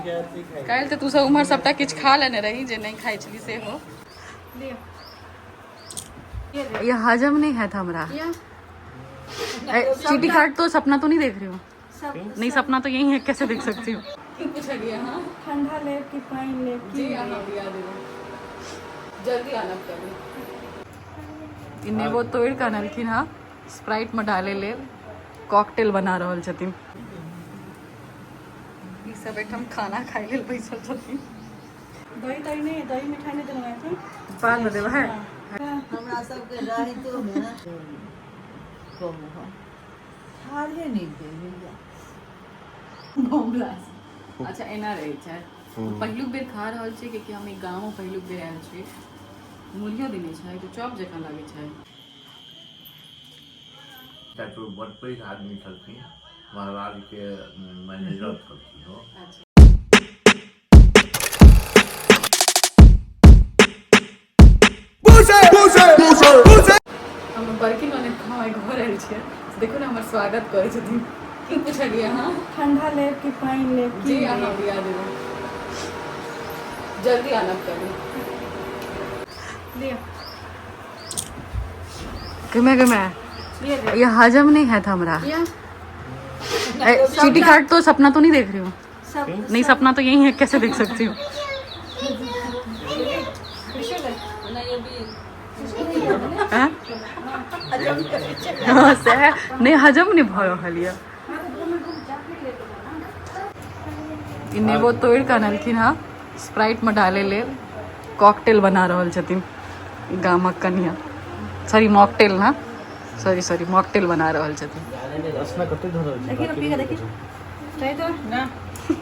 काल्हि तऽ तू सब उम्हर सबटा किछु खा लेने रही जे नहि खाइ छली सेहो। ये हजम नहीं है था हमरा। चीटी काट तो सपना तो नहीं देख रही हूँ। नहीं, सपना तो यही है, कैसे देख सकती हूँ? पूछलिए हाँ। ठंडा लेब कि पानि लेब की? जी अहाँ दिया देबै, जल्दी आनब कभी। ई नेबो तोड़ि कऽ अनलखिन हँ स्प्राइट मे डालै लेल, कॉकटेल बना रहल छथिन। ई सब एहिठाम खाना खाइ लेल बैसल छथिन। दही तही नहि, दही मिठाइ नहि देलहुँ एखन। बाद मे देबै। हमरा सबके रहितो मे कहू, हम ठाढ़े नहि देल होइया। बम। अच्छा, एना रहै छै। पहिलुक बेर खा रहल छी, कियाकि हम ई गाँव पहिलुक बेर आयल छी। मुरहियो देने छै तऽ चॉप जकाँ लागै छै। चाचू बड़ पैघ आदमी छलखिन, महाराजके मैनेजर छलखिन ओ। अच्छा। हम बड़की ननद गाँव आइ घर आयल छियै, देखू ने हमर स्वागत करै छथिन। की पुछलिए अहाँ? ठंडा लेब कि पानि लेब की? जी अहाँ दिया देबै, जल्दी आनब कभी। लिअ। गमे गमे ये हजम नहीं है था हमरा। चीटी काट तो सपना तो नहीं देख रही हूँ? नहीं, सपना तो यही है, कैसे देख सकती हूँ? हैं? हाँ, सएह नहि हजम नहि भऽ रहल यऽ। ई नेबो तोड़ि कऽ अनलखिन हँ स्प्राइट मे डालै लेल, कॉकटेल बना रहल छथिन गामक कनिया। सॉरी, मॉकटेल ना, सॉरी सॉरी, मॉकटेल बना रहल छथिन। रसना कते धरल छै? देखी ने, पी के देखी। चाय तो ना।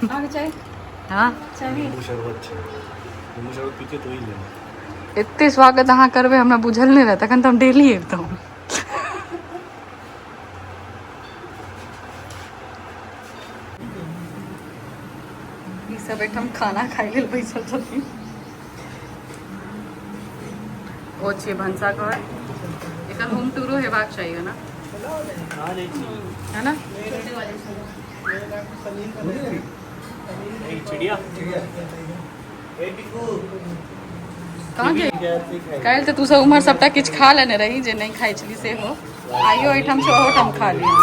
अहाँके चाय? हाँ। चाही? नींबू शरबत छै, नींबू शरबत पीके तो ही लेना। एते स्वागत अहाँ करबै हमरा बुझल नहि रहै, तखन तऽ हम डेली अबितहुँ। ई सब एहिठाम खाना खाइ लेल बैसल छथिन। ओ छियै भनसाघर। एकर होम टूरो हेबाक चाहिए ना, है ना? चिड़िया। कहाँ गए? काल्हि तऽ तू सब उम्हर सबटा किछु खा लेने रही जे नहि खाइ छली सेहो। आइयो एहिठाम छै, ओहोठाम खा लिअ।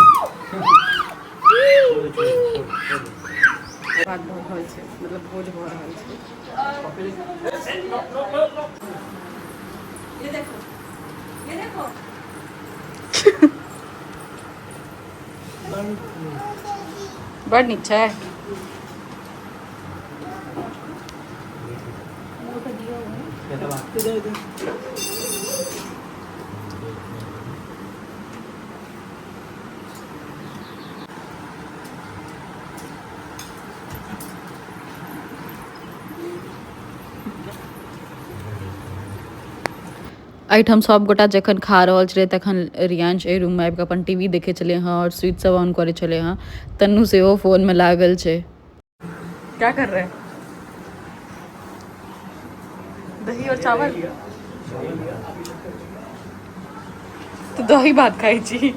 बात भऽ रहल छै, मतलब भोज भऽ रहल छै। ये देखो, ये देखो। बड़ नीक छै। एहिठाम सभगोटा जखन खा रहल छलै तखन रियांश एहि रूममे आबि कऽ अपन टी वी देखै छलै हँ आओर स्विच सब ऑन करै छलै हँ। तन्नू सेहो फोनमे लागल छै। क्या कर रहे हैं? दही और चावल? तो दही भात खाई छी।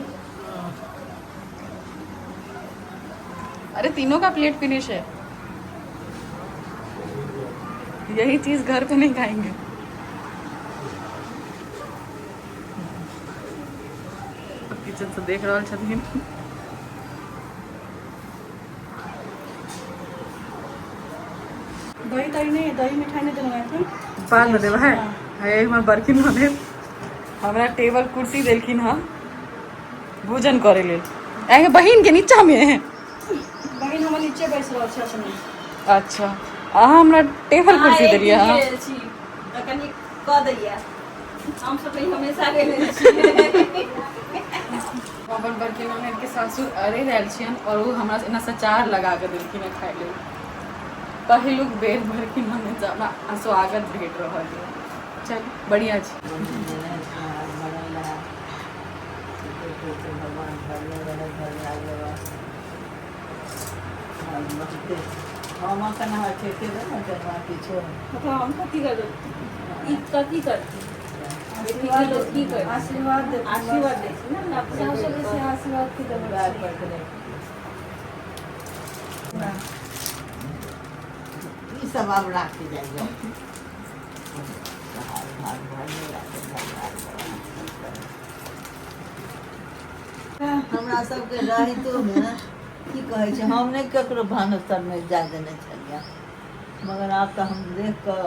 अरे, तीनों का प्लेट फिनिश है। यही चीज घर पे नहीं खाएंगे। किचन से देख रहल छथिन। दही तही नहि, दही मिठाइ नहि देलहुँ एखन। बाद मे देबै। हे, हमर बड़की ननद हमरा टेबल कुर्सी देलखिन हँ भोजन करे लेल। एहि बहिन के नीचा मे है। बहिन हमर नीचे बैस रहल छै अपने। अच्छा, अहाँ हमरा टेबल कुर्सी देलियै हँ? छी तऽ कनि कऽ दैया, हम सब हमेशा गेल छी। अपन बड़की ननद के सासुर अरे आयल छियनि और ओ हमरा एना सचार लगा कऽ देलखिन हँ खाय लेल। पहिलुक बेर बड़की ननद से हमरा स्वागत भेट रहल यऽ। चल, बढ़िया छै। भगवान भरने रहै, भरने आगे। हम एखन अहाँ ठेकेबै ने जमा किछो। मतलब हम कथी करबै? ई कथी करती? बेटी लोग की करती? आशीर्वाद दे। आशीर्वाद दै छै ने अपने। सासु बेसी आशीर्वाद की देबै। पैर पकड़े। सब आब राखै जाइ जाउ। भार भार भार नहि राखै, भार भार भार। हमरा सबके रहितोमे की कहै छै, हम नहि ककरो भानस तरमे जाय देने छलियै, मगर आब तऽ हम देख कऽ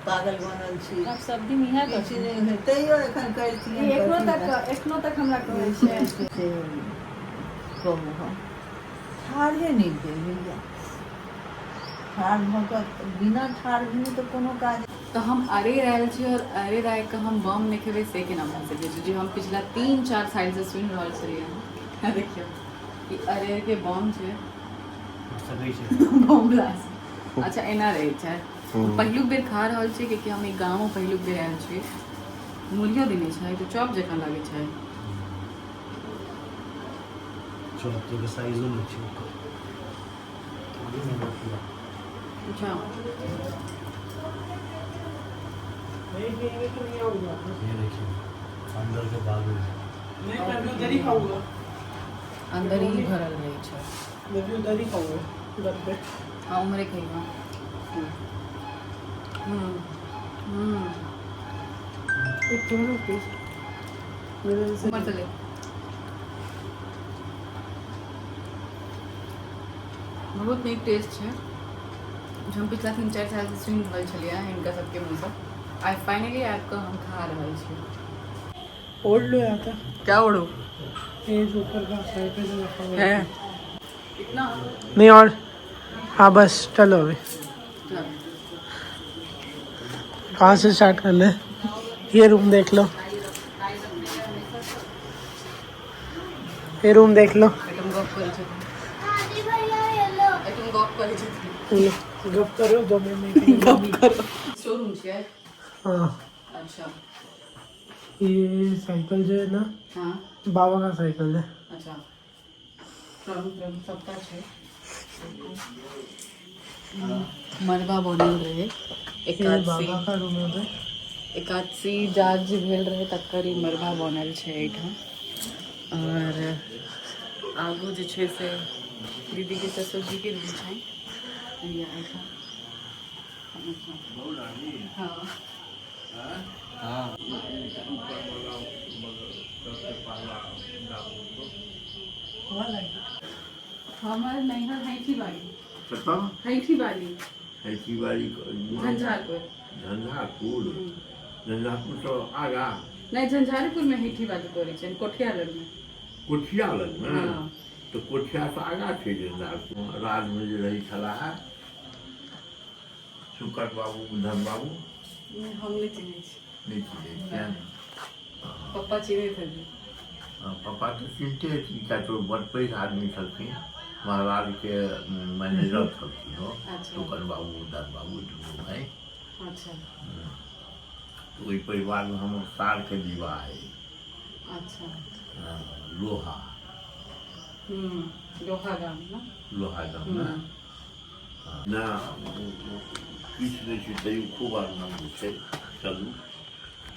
पागल बनल छी। आब सब दिन इएह किछु नहि होइ, तैयो एखन करितियै। एखनो तक, एखनो तक हमरा कहै छै। से कहू, हम ठाढ़े नहि भेल होइए। ठाढ़ भऽ कऽ, बिना ठाढ़ भेने तऽ कोनो काज। तऽ हम अरे आयल छी और अरे राय के हम बम नहि खेबै से केना भऽ सकै छै, जे हम पिछला 3-4 सालसँ सुनि रहल छलियै हँ। देखियौ, ई अरेर के बम छै। सकै छै। Bomb blast. अच्छा, एना रहै छै। पहिलुक बेर खा रहल छी, कियाकि हम ई गाँवमे पहिलुक बेर आयल छी। मुरियो देने छै तऽ चॉप जकाँ लागै छै। चॉप के साइजो नहि छै ओकर। पूरा। अच्छा। ये देखिए, अंदर के बालू है। नहीं, मैं भी उधर ही खाऊंगा। अंदर ही भरल रहै छै। मैं भी उधर ही खाऊंगा घर पे। हाँ, उम्हरे खइबा। हम्म हम्म एक थोड़ा पीस मेरे से। उम्हर चले। बहुत नीक टेस्ट छै, जे हम पिछला 3-4 सालसँ सुनि रहल छलियै हिनका सबके मुँहसँ, आइ फाइनली आबि कऽ हम खा रहल छी। ओढ़ लो यहाँ तक। क्या ओढ़ो? ये जो ऊपर का साइड पे जो रखा हुआ है है। इतना? नहीं, और हाँ, बस चलो अभी। चलो। कहाँ से स्टार्ट कर ले? ये रूम देख लो, ये रूम देख लो। एहिठाम गप करै छथिन, एहिठाम गप करै छथिन। लो, गप करो 2 मिनट। गप करो। शोरूम छियै? हाँ। अच्छा। ये साइकिल जो है ना, बाबा का साइकिल है। अच्छा, ट्रंक ट्रंक सबटा छै। मरबा बनल रहै ये एकादशी। बाबा का रूम है उधर। एकादशी जाग जे भेल रहै तकर ई मरबा बनल छै एहिठाम। आओर आगू जे छै से दीदीके ससुरजीके रूम छै एहिठाम। हँ। हाँ। हमर नैहर हैठी बाड़ी। कतऽ? हैठी बाड़ी। हैठी बाड़ी। झंझारपुर। झंझारपुर, झंझारपुर तऽ आगाँ। नहि, झंझारपुरमे हैठी बाड़ी पड़ै छै, कोठिया लगमे। कोठिया लगमे? हँ। तऽ कोठिया से आगाँ छै झंझारपुर। राजमे जे रहै छलाह शुकर बाबू, धन बाबू। हम नहि चिन्है छी। नहि चिन्है छियनि? पप्पा चिन्हैत हेथिन। हँ, पापा तऽ चिन्हते हेथिन, किया तऽ ओ बड़ पैघ आदमी छलखिन, महाराजके मैनेजर छलखिन ओ। टुकन बाबू, धन बाबू दुनू भाय। तऽ ओहि परिवारमे हमर सारके विवाह अइ। हँ, लोहा। लोहा गाम ने। लोहा गाममे ना किछु नहि छै, तैयो खूब आनन्द छै। चलू,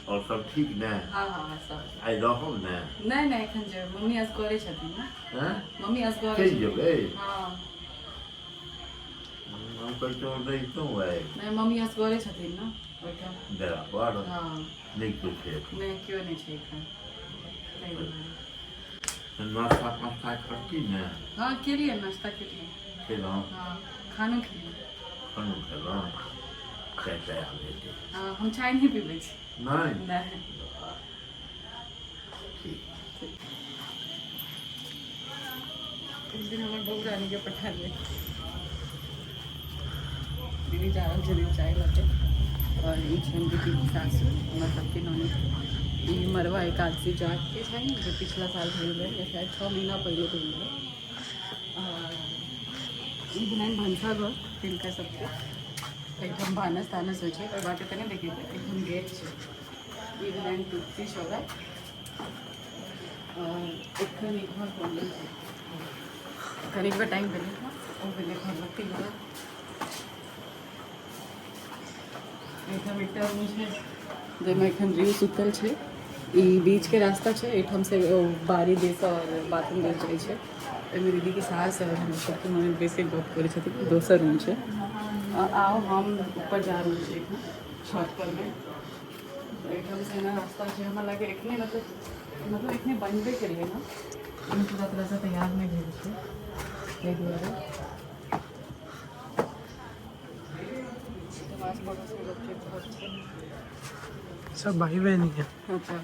आओर सब ठीक ने? हँ, सब। आइ रहब ने? नहि नहि, एखन जेबै। मम्मी असगरे छथिन ने। हँ? मम्मी असगरे चलि छथिन। जेबै? हँ। हम कहै छियै रहितहुँ आइ। नहि, मम्मी असगरे छथिन ने ओहिठाम। डेरा पर? हँ। नहि केओ छै? नहि, केओ नहि छै एखन, ताहि दुआरे। नास्ता पास्ता करती ने? हँ, केलियै, नाश्ता केलियै। खेलहुँ? हँ, खानो खेलियै। खानो खेलहुँ? चाय ताय आब हेतै? हँ, हम चाय नहि पीबै छी। नहि? नहि। ठीक। एक दिन हमर बहू रानीके पठा दे। दीदी जा रहल छथिन चाय लऽ के। आओर ई छनि दीदीके सासुर, हमर सबके ननद। ई मरवा एकादशी जागके छनि, जे पिछला साल भेल रहै या शायद 6 महीना पहिले भेल रहै। आओर ई भेलनि भनसाघर हिनकर सबके। एहिठाम भानस तानस होइ छै। ओहि बाटे तऽ नहि देखेतै, एहिठाम गेट छै। ई भेलनि तुलसी चौरा। आओर एखन एक घर बनल छै, कनिक बेर टाइम भेलै हँ। ओ भेलै भगवती घर। एहिठाम एकटा रूम छै, जाहिमे एखन रियू सुतल छै। ई बीचके रास्ता छै, एहिठाम से ओ बाड़ी दिस आओर बाथरूम दिस जाइ छै। एहिमे दीदीके सास आओर हमर सबके मम्मी बेसी गप करै छथिन। दोसर रूम छै। आउ हम ऊपर जा रहल छी एखन छत पर मे। तऽ एहिठाम से एना रास्ता छै, हमरा लागे एखने मतलब एखने बनबे केलियै हँ, पूरा तरहसँ तैयार नहि भेल छै, ताहि दुआरे। आस पड़ोसके लोकके घर छै। सब भाई बहन ही है। अच्छा।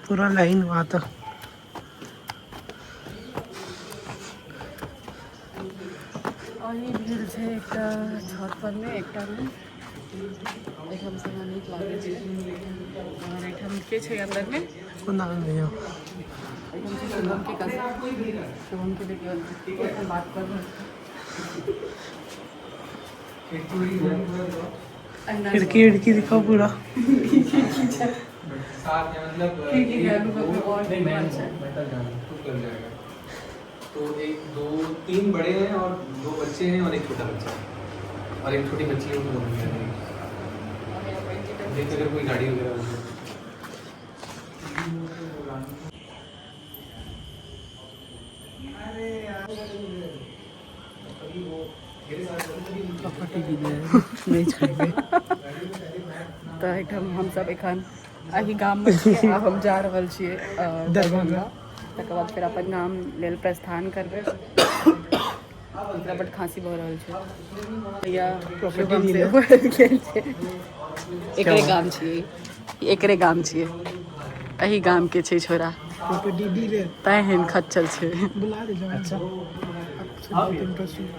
पूरा लाइन वहाँ तक। और ई भेल छै एकटा छत पर मे एकटा रूम। एहिठाम से हमरा नीक लागै छै। और एहिठाम के छै अंदर मे? कुणाल भैया। एहिठाम छै शुभम के कज़िन, शुभम के देखियौ एखन बात कर रहल छै। अंदर खिड़की विड़की दिखाओ पूरा। खिड़की के अनुभव और नहीं, मैं अच्छा। मैं कल जाऊंगा, तू कल जाएगा तो 1 2 3 बड़े हैं और 2 बच्चे हैं और एक छोटा बच्चा है और एक छोटी बच्ची है, वो तो दोनों में जाएगी। देख अगर कोई गाड़ी वगैरह हो तो। नहीं खाएंगे। तऽ एहिठाम हमसब एखन एहि गाममे छियै। आब हम जा रहल छियै दरभंगा, तकर बाद फेर अपन गाम लेल प्रस्थान करबै। हमरा बड खाँसी भऽ रहल छै। भैया शुभम सेहो आबि गेल छै। एकरे गाम छियै, एकरे गाम छियै, एहि गामके छै छोरा। Property dealer. तैं एहन खच्चर छै। बुला दे जाओ। अच्छा, आपसे बहुत इंटरेस्टिंग।